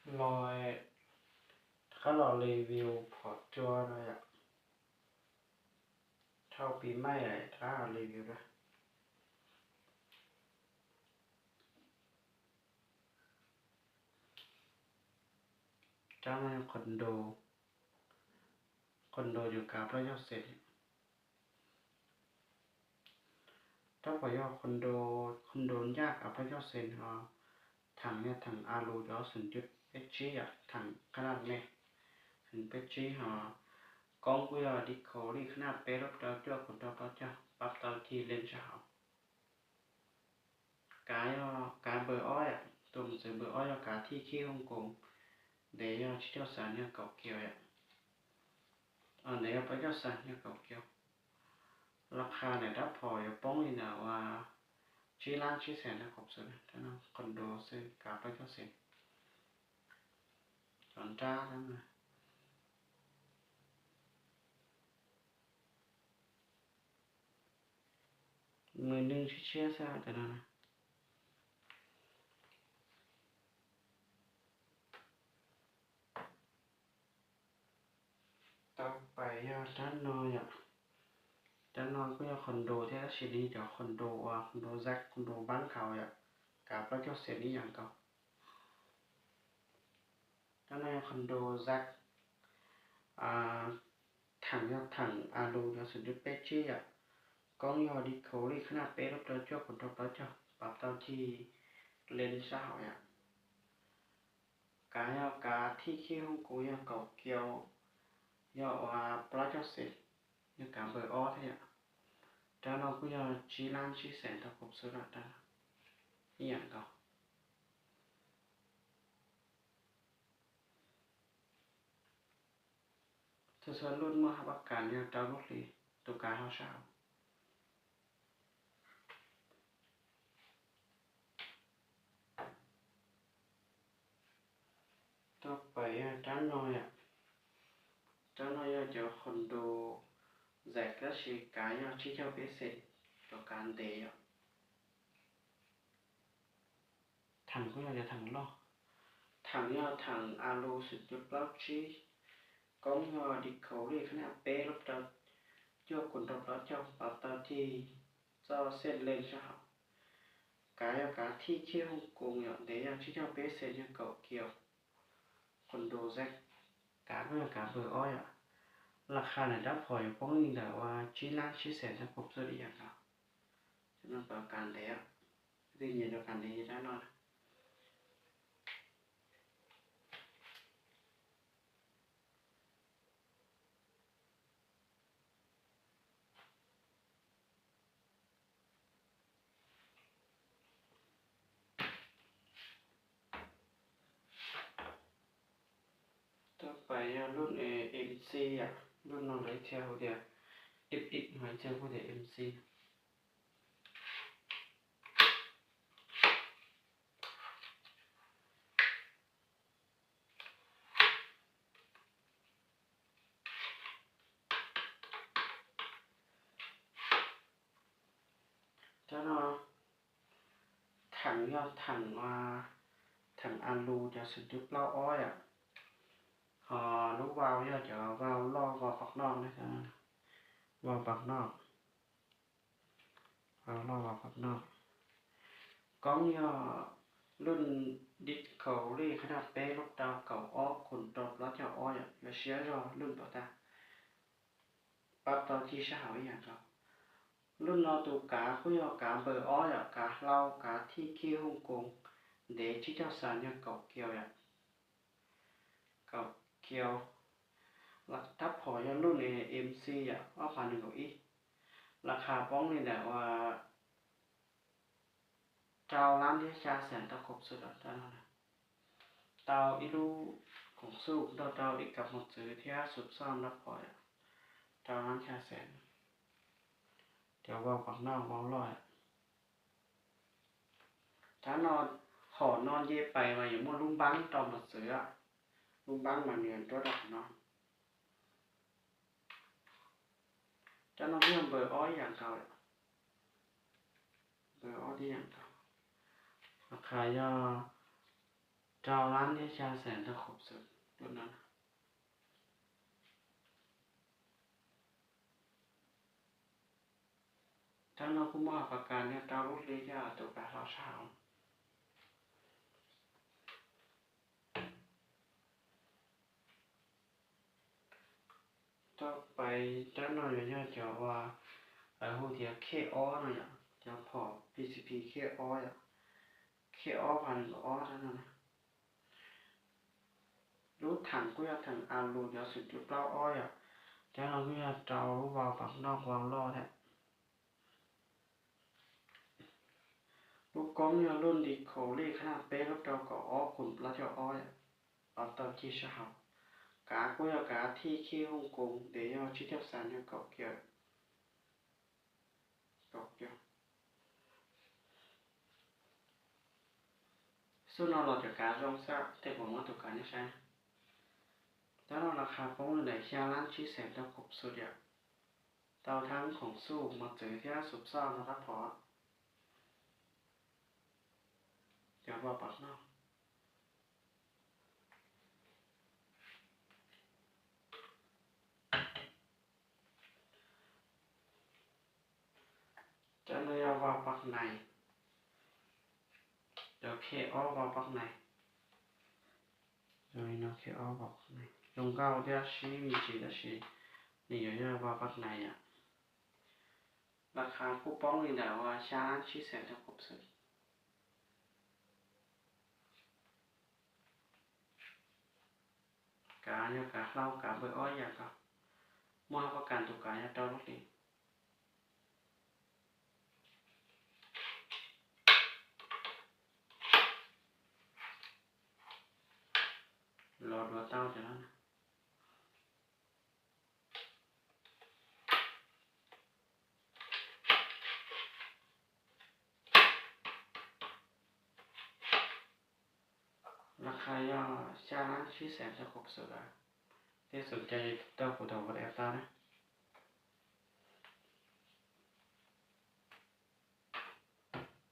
Los rov qab los review phom cua no yom. Dhau pis maij rov qab los review dua. Rab no yog condo, condo yus kav plaub caug xees. Rab phom yog condo, condo ncaj kav plaub caug xees ho. Theem yog theem a lus cov xoom cuv peb tsib yom, theem qhab naj me, xoom cuv peb tsib ho. Koob kuj yog di khaus lij qhab naj peb lub rau cuaj kaum rau plaub caug, pab tau ci leej sab hauv. Kav yog kav npawb ob yom, tus mos txwv npawb ob yog kav thij khib Hooj Koos, ntev yog tsib caug xees yog kaum kiaus yom. Ntev yog plaub caug xees yog kaum kiaus. Laj qha ntawm rab phom yuav poob li ntawm uas tsib lab tsib xees rau kaum xwb, condo xwb kav plaub caug xees. Cov nrab mws neeg tshiab tshiab xwb cov no. Tau pais yog rab no yom. Rab no kuj yog condo thiab tab sis nws yog cov condo uas condo zaj condo npab nkaus yom, kav plaub caug xees ib yam nkaus. Rab no yog condo zaj, theem yog theem a lus cov xoom cuv peb tsib yom. Koob yog di khaus lij qhab naj peb lub rau cuaj kaum rau plaub caug, pab tau ci leej sab hauv yom. Kav yog kav thij khib Hooj Koos yog kaum kiaus, yog uas plaub caug xees, yog kav npawb ob thiab yom. Rab no kuj yog tsib lab tsib xees rau kaum xwb rab no ib yam nkaus. Txhua txhua lub muaj hab pab kas yog rau lub hlis, tus kav hauv sab hauv. Tau pais yog rab no yom. Rab no yog cov condo zaj tab sis kav yog tsib caug peb xees, cov kav ntev yom. Theem kuj yog cov theem loj. Theem yog theem a lus xoom cuv plaub tsib. Koob yog di khaus lij qhab naj peb lub rau cuaj kaum rau plaub caug, pab tau ci txoj xeej leej sab hauv. Kav yog kav thij khib Hooj Koos yom, ntev yog tsib caug peb xees yog kaum kiaus. Condo zaj, kav kuj yog kav npawb ob yom. Laj qha ntawm rab phom yuav poob li ntawm uas tsib lab tsib xees rau kaum xwb ib yam nkaus. Cov no tau kav ntev, leej twg nyiam rau kav ntev ces rab no. Tau pais yog lub MC yom, lub no lawv thiaj hu tias ib ib, mas thiaj hu tias MC. Rab no theem yog theem, theem a lus cov xoom cuv plaub ob yom. Ho lub vau yog cov vau loj vau pam noj, vau pam noj, vau loj vau pam noj. Koob yog lub di khaus lij qhab naj peb lub rau kaum ob kaum rau plaub caug ob yom, yuav siab zog lub npawb tag, pab tau ci sab hauv ib yam nkaus. Lub no tus kav kuj yog kav npawb ob yom, kav hlau kav thij khib Hooj Koos, ntev tsib caug xees yog kaum kiaus yom. Kaum kiaus. Rab phom yog lub MC yom, ob phav nees nkaum ib. Laj qha poob li ntawm uas rau lab thiab xya xees rau kaum xwb rab no. Tau ib lub koom xuj nrog rau ib kab mos txwv thiab xuv xoj rab phom yom, rau lab xya xees. Cov vau pam noj vau loj. Rab no, hom no nce pais mas yuav muaj lub npaab rau mos txwv, lub npaab mas nws nruab rau hom no. Rab no yog npawb ob ib yam nkaus, npawb ob ib yam nkaus. Laj qha yog Rau lab thiab xya xees tau khum xwm tus no. Rab no kuj muaj hauv pas kas yog rau lub hli thiab tus kav hlau sab hauv. Rab pais rab no yuav yog cov uas lawv hu tias khej ob no yom, cov phom P C P khej ob yom, khej ob phav nees nkaum ob rab no. Lub theem kuj yog theem a lus cov xum cuv plaub ob yom, cov no kuj yog rau lub vau pas noj vau loj thiab. Lub koob yog lub nti khaus lij qhab naj peb lub rau kaum ob khum plaub caug ob yom, los tau cig sab hauv. Kav kuj yog kav thij khij Hooj Koos ntev yog tsib caug xas yog kaum kiag, kaum kiag. Xub no los cov kav zoo xwb, tej kuv muab tus kav nej saib. Rab no las qha poob li ntawm xya lab tsib xees tau khum xwm yom. Tau thab khoom xuj mos txwv thiab xuv xoj no rab phom. Cov vau pas noj. Cov no yog vau pas nais, cov khej ob vau pas nais. Zoo li no khej ob vau pas nais, zoo nkauj thiab sib me ntsis tab sis nws yuav yog vau pas nais yom. Las qha kuj poob li ntawm uas xya lab tsib xees tau khum xwm. Kav yog kav hlau kav npawg ob yam ko. Muaj hauv pas kas tus kav yog rau lub hli. Los duav tau cov no. Las qha yog xya lab tsib xees tau khum xwm lawm. Tej xum cai tau kuv tau ua dab tau na.